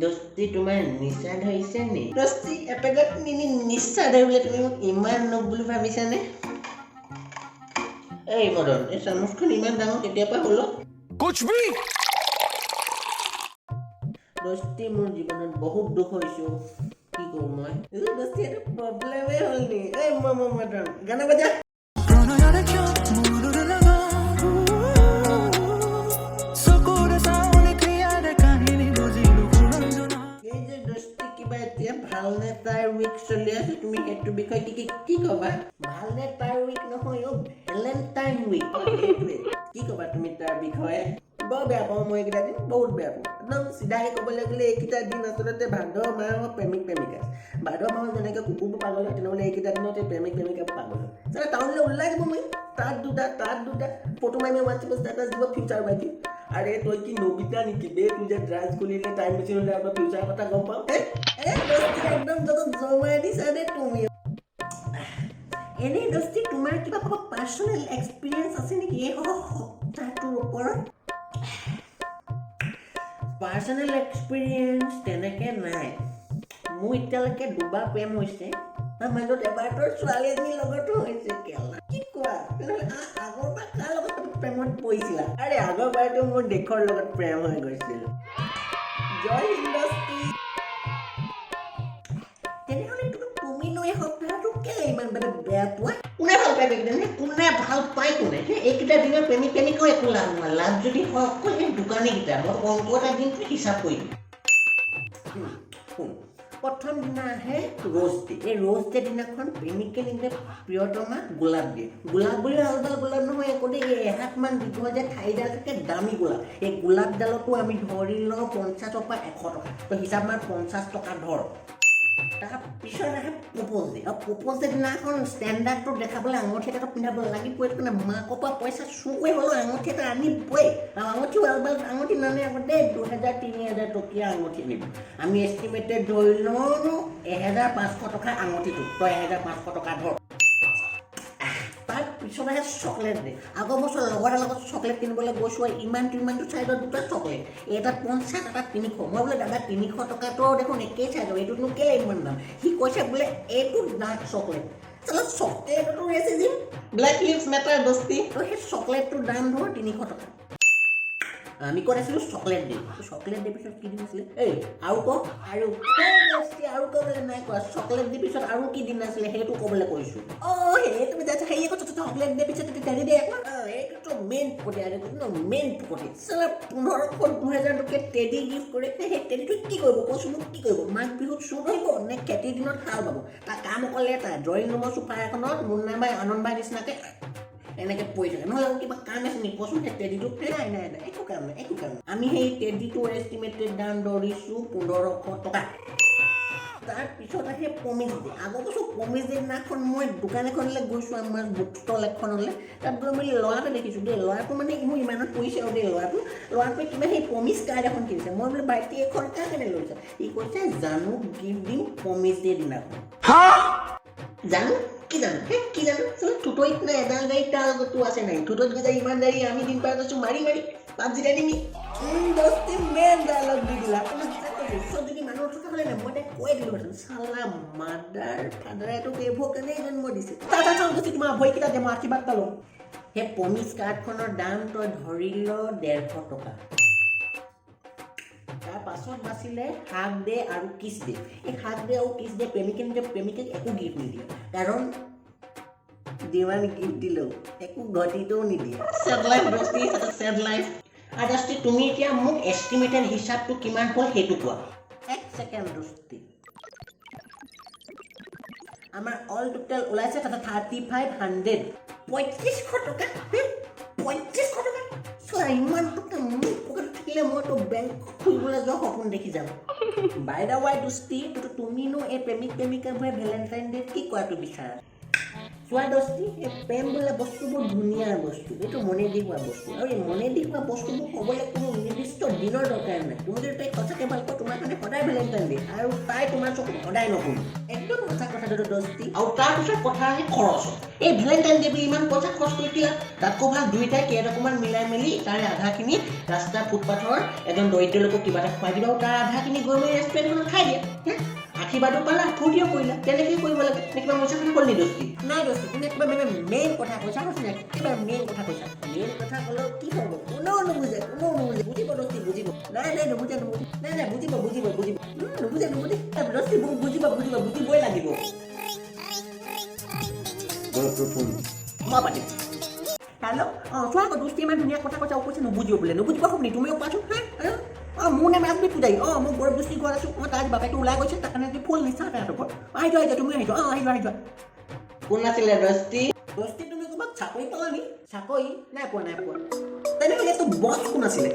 দোস্তি, তোমাৰ নিচা ধৰিছে নি? দোস্তি, এপেগত নি নিচা ধৰিবলৈ তুমি মোক ইমান নোব বুলি ভাবিছানে? এই মদন, এই চামুচখন ইমান ডাঙৰ কেতিয়াৰ পৰা হ'ল? कुछ भी। দোস্তি, মোৰ জীৱনত বহুত দুখ হৈছো, কি কৰোঁ মই? এই দোস্তি, এইটো প্ৰব্লেমেই হ'ল নি? এই মদন, गाना बजा। প্ৰণয়ৰে কিয় মোৰ লগা চকুৰে চাৱনি ক্ৰিয়াৰে কাহিনী বুজিলো সুৰঞ্জনা। এই যে দোস্তি, কিবা এতিয়া ভালনে তাৰ উইক চলি আছে, তুমি সেইটো বিষয়ে কি কি কি ক'বা? ভালনে তাৰ উইক নহয় অ', ভেলেণ্টাইন উইক, সেইটোৱে। কি ক'বা তুমি তাৰ বিষয়ে? বৰ বেয়া পাওঁ মই এইকেইটা দিন, বহুত বেয়া পাওঁ। একদম চিধাকে ক'বলৈ গ'লে এইকেইটা দিন আচলতে ভাদ মাহৰ প্ৰেমিক প্ৰেমিকা। ভাদ মাহত যেনেকৈ কুকুৰবোৰ পাগল হয়, তেনেহ'লে এইকেইটা দিনত এই প্ৰেমিক প্ৰেমিকাবোৰ পাগল হয়। চালা টাউনলৈ ওলাই যাব মই, তাত দুটা, তাত দুটা, ফটো মাৰি মাৰি হোৱাটছএপত ষ্টেটাছ দিব, ফিউচাৰ ৱাইফ। আৰে তই কি নবিতা নেকি বে? তোৰ যে ড্ৰাগছ খুলিলে, টাইম মেচিন হ'লে আপোনাৰ ফিউচাৰৰ কথা গম পাওঁ। এ এ দোস্তি, একদম যত জমাই দিছা দেই তুমি। এনেই দোস্তি, তোমাৰ কিবা পাৰ্চনেল এক্সপিৰিয়েঞ্চ আছে নেকি এই সপ্তাহটোৰ ওপৰত? পাৰ্চনেল এক্সপিৰিয়েঞ্চ তেনেকৈ নাই। মোৰ এতিয়ালৈকে দুবাৰ প্ৰেম হৈছে। তাৰ মাজত এবাৰ তোৰ ছোৱালী এজনীৰ লগতো হৈছে। কেলা, কি কোৱা? তেনেহ'লে আগৰবাৰ কাৰ লগত প্ৰেমত পৰিছিলা? আৰে, আগৰবাৰতো মোৰ দেশৰ লগত প্ৰেম হৈ গৈছিল। জয় হিন্দ দোস্তি। তেনেহ'লে তুমিনো এই সপ্তাহটো কেলে ইমান বেয়া বেয়া পোৱা? কোনে ভাল পায় এইকেইটা দিন? কোনে ভাল পায়? কোনে হে? এইকেইটা দিনত প্ৰেমিক প্ৰেমিকাও একো লাভ নহয়। লাভ যদি হয়, অকল সেই দোকানীকেইটা। মই অংক এটা দিন, তুমি হিচাপ কৰি দিম। শুন, প্ৰথম দিনা আহে ৰ'জ ডে। এই ৰ'জ ডে দিনাখন প্ৰেমিকে নিজৰ প্ৰিয়তমাক গোলাপ দিয়ে। গোলাপ বুলি আলবাল গোলাপ নহয় একো দেই। এই এহাতমান দীঘল যে ঠাৰিডাল থাকে, দামী গোলাপ। এই গোলাপডালতো আমি ধৰি লওঁ 50ৰ পৰা 100 টকা। তই হিচাপ মাৰ, 50 টকা ধৰ। তাৰপিছত আহে প্ৰপ'জ ডে। আৰু প্ৰপ'জ ডে দিনাখন ষ্টেণ্ডাৰ্ডটো দেখাবলৈ আঙুঠি এটা পিন্ধাব লাগিবই। সেইটো কাৰণে মাকৰ পৰা পইচা চুৰ কৰি হ'লেও আঙুঠি এটা আনিবই। আৰু আঙুঠিও আলবাল আঙুঠি নানে আকৌ দেই, 2000 3000 টকীয়া আঙুঠি আনিব। আমি এষ্টিমেটেড ধৰি লওঁ 1500 টকা আঙুঠিটো। তই 1500 টকা ধৰ। তাৰপিছত আহে চকলেট ডে। আগৰ বছৰ লগৰ এটাৰ লগত চকলেট কিনিবলৈ গৈছোঁ আৰু ইমানটো ইমানটো চাইজৰ দুটা চকলেট, এটাত 50, এটাত 300। মই বোলে, দাদা, 300 টকাটো দেখোন একেই চাইজৰ, এইটোতনো কেলৈ ইমান দাম? সি কৈছে বোলে এইটো ডাৰ্ক চকলেট। চালা, চকলেটতো ৰেচিজিম। ব্লেক লিভছ মেটাৰ দোস্তি। তো সেই চকলেটটোৰ দাম ধৰ 300 টকা। আমি ক'ত আছিলোঁ? Chocolate day. চকলেট ডে পিছত কি দিন আছিলে? এই আৰু ক আৰু। এই দোস্তি, আৰু ক'বলৈ নাই কোৱা। চকলেট ডে পিছত আৰু কি দিন আছিলে, সেইটো ক'বলৈ কৈছোঁ। অঁ, সেইটো বুজাইছে। সেই আকৌ চকলেট ডে পিছত টেডি ডে আকৌ। অঁ, এইটোতো মেইন ফকতীয়া, এইটো মেইন ফকতীয়া। চালা, 1500 2000 টকীয়া টেডি গিফ্ট কৰে। সেই টেডিটো কি কৰিব কচোন মোক? কি কৰিব? মাঘ বিহুত চোৰ ধৰিব নে খেতিৰ দিনত হাল বাব? তাৰ কাম অকল এটা, ড্ৰয়িং ৰুমৰ চোফা এখনত মুন্না ভাই, আনন্দ ভাই নিচিনাকে এনেকে পৰি থাকে। নহ'লে আৰু কিবা কাম আছে নেকি কচোন সেই টেডিটো? নাই নাই নাই, একো কাম নাই, একো কাম নাই। আমি সেই টেডিটোৰ এষ্টিমেটেড দাম ধৰিছোঁ 1500 টকা। তাৰপিছত আহে প্ৰমিজ ডে। আগৰ বছৰ প্ৰমিজ ডে দিনাখন মই দোকান এখনলৈ গৈছোঁ, আমাৰ বুক ষ্টল এখনলৈ। তাত গৈ মেলি ল'ৰা এটা দেখিছোঁ দেই। ল'ৰাটো মানে মোৰ ইমানত পৰিছে আৰু দেই ল'ৰাটো। ল'ৰাটোৱে কিবা সেই প্ৰমিজ কাৰ্ড এখন কিনিছে। মই বোলো, ভাইটি, এইখন কাৰ কাৰণে লৈছা? সি কৈছে, জানো গিফ্ট দিম প্ৰমিজ ডে দিনাখন। জানো কি জানো হে, কি জানো? চালা, থুতৰিত নাই এডাল দাড়ি, তাৰ লগতো আছে নাই। থুতৰিত গৈছে ইমান দাড়ি, আমি দিন পাৰ কৰিছোঁ মাৰি মাৰি পাবজি আনিমি। দোস্তি, মেইন ডায়লগ দি দিলা। ওচৰত যদি মানুহ থকা হ'লে নাই, মই তাইক কৈ দিলোহেঁতেন, চালা মাদাৰ ফাদাৰে তোক এইবোৰ কাৰণেই জন্ম দিছে। তাৰ তাৰ দোস্তি, তোমাৰ ভৰিকেইটা দে, মই আশীৰ্বাদ এটা লওঁ। সেই প্ৰমিজ কাৰ্ডখনৰ দাম তই ধৰি ল 150 টকা। তাৰ পাছত বাচিলে হাগ ডে আৰু কিছ ডে। এই হাগ ডে আৰু কিছ ডে প্ৰেমিকে নিজৰ প্ৰেমিকাক একো গিফ্ট নিদিয়ে, কাৰণ যিমান গিফ্ট দিলেও একো ঘটিটোও নিদিয়ে। চেড লাইফ দোস্তি, চেড লাইফ। আৰু দোস্তি, তুমি এতিয়া মোক এষ্টিমেটেড হিচাপটো কিমান হ'ল সেইটো কোৱা। এক ছেকেণ্ড দোস্তি। আমাৰ অল টোটেল ওলাইছে তাতে 3500, 3500 টকা। হে, 3500 টকা? চোৱা, ইমান টকা মোৰ পকেটত থাকিলে মইতো বেংক খুলিবলৈ যোৱা সপোন দেখি যাম। বাই the Y দোস্তি, তুমিনো এই প্ৰেমিক প্ৰেমিকাবোৰে ভেলেণ্টাইন ডেত কি কৰাটো বিচাৰা? চোৱা দোস্তি, এই প্ৰেম বোলা বস্তুবোৰ ধুনীয়া বস্তু। এইটো মনে দি হোৱা বস্তু। আৰু এই মনে দি হোৱা বস্তুবোৰ ক'বলৈ কোনো নিৰ্দিষ্ট দিনৰ দৰকাৰ নাই। তুমি যদি তাইক সঁচাকৈ ভাল পোৱা, তোমাৰ কাৰণে সদায় ভেলেণ্টাইন ডে আৰু তাই তোমাৰ চকুত সদায় নতুন। একদম সঁচা কথা। দোস্তি? আৰু তাৰপিছত কথা আহে খৰচত। এই ভেলেণ্টাইন ডে বুলি ইমান পইচা খৰচ কৰি দিলা, তাতকৈ ভাল দুয়োটাই কেইটকামান মিলাই মেলি তাৰে আধাখিনি ৰাস্তা ফুটপাথৰ এজন দৰিদ্ৰ লোকক কিবা এটা খুৱাই দিবা আৰু তাৰ আধাখিনি গৈ মেলি ৰেষ্টুৰেণ্টখনত খাই দিয়া হে। আশীৰ্বাদো পালা, ফূৰ্তিও কৰিলা। তেনেকেই কৰিব লাগে নে? কিবা মিছা কথা ক'লি নি দোস্তি? নাই দোস্তি, তুমি একেবাৰে মেইন কথা কৈছা। কৈছা, একেবাৰে মেইন কথা কৈছা। মেইন কথা ক'লেও কি হ'ব? কোনেও নুবুজে, কোনেও নুবুজে। বুজিব দোস্তি, বুজিব। নাই নাই, নুবুজে, নুবুজে। নাই নাই, বুজিব, বুজিব, বুজিব। নুবুজে, নুবুজে দোস্তি। বুজিব, বুজিব, বুজিবই লাগিব। গৌৰৱ, তোৰ ফোন। মই পাতিম। হেল্ল', অঁ, চোৱা আকৌ দোস্তি, ইমান ধুনীয়া কথা কৈছা, কৈছে নুবুজিব বোলে। নুবুজিব শুনি তুমিও কোৱাচোন হা। অঁ, মোৰ নাম ৰাজবীৰ পূজাৰী। অঁ, মই গৌৰৱ দোস্তি ঘৰত আছোঁ। অঁ, তাৰ বাপেকটো ওলাই গৈছে, তাৰ কাৰণে আজি ফুল নিচা তাহাঁতৰ ঘৰত। আহি যোৱা, আহি যোৱা, তুমিও আহি যোৱা। অঁ, আহি যোৱা, আহি যোৱা। কোন আছিলে দোস্তি? দোস্তি, তুমি ক'ৰবাত চাকৰি পালা নি? চাকৰি নাই পোৱা, নাই পোৱা। তেনেহ'লে তোৰ বছ কোন আছিলে?